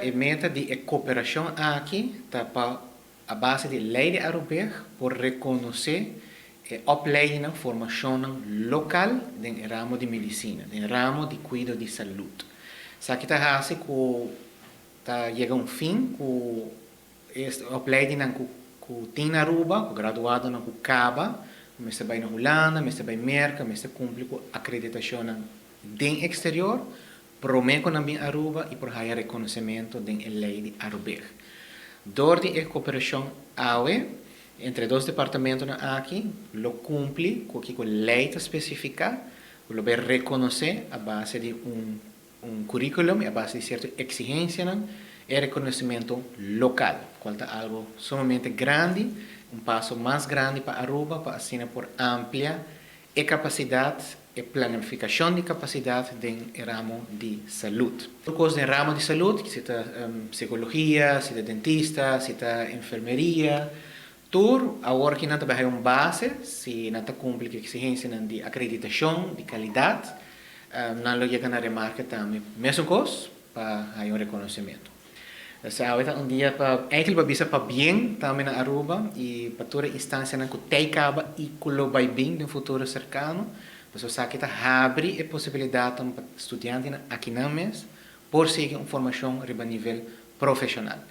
E meta di e cooperacion aki ta pa a base di ley di Aruba por reconoce e opleiding, formacion local den ramo di medicina, den ramo di cuido di salud. Esaki ta haci cu ta yega un fin cu e opleiding cu tin na Aruba, cu graduado cu caba, mester bay na Hulanda, mester bay Merca, mester cumpli cu acreditacion den exterior, prome cu nan bin Aruba y por haya reconocimento den e ley di Aruba. Door di e cooperacion awe, entre dos departamento aki, lo cumpli cu loke ley ta specifica, lo bay reconoce a base di un curriculum, a base di cierto exigencia, e reconocimento local, cual ta algo sumamente grandi, un paso mas grandi pa Aruba, pa asina por amplia e capacidad y planificacion di capacidad den ramo di salud. Cos den ramo di salud, si ta psicologia, si ta dentista, si ta enfermeria, tur awor cu nan ta un base, si nan ta cumpli cu exigencia di acreditacion, di calidad, nan lo yega na remarca tambe. Mesun cos, pa un reconocimento. Dus awe un dia pa eigenlijk pa bisa pabien tambe na Aruba y pa tur instancia nan cu ta caba y cu lo bay bin den futuro cercano. Paso esaki ta habri e posibilidad pa studiante aki nan mes por sigui un formacion riba nivel profesional.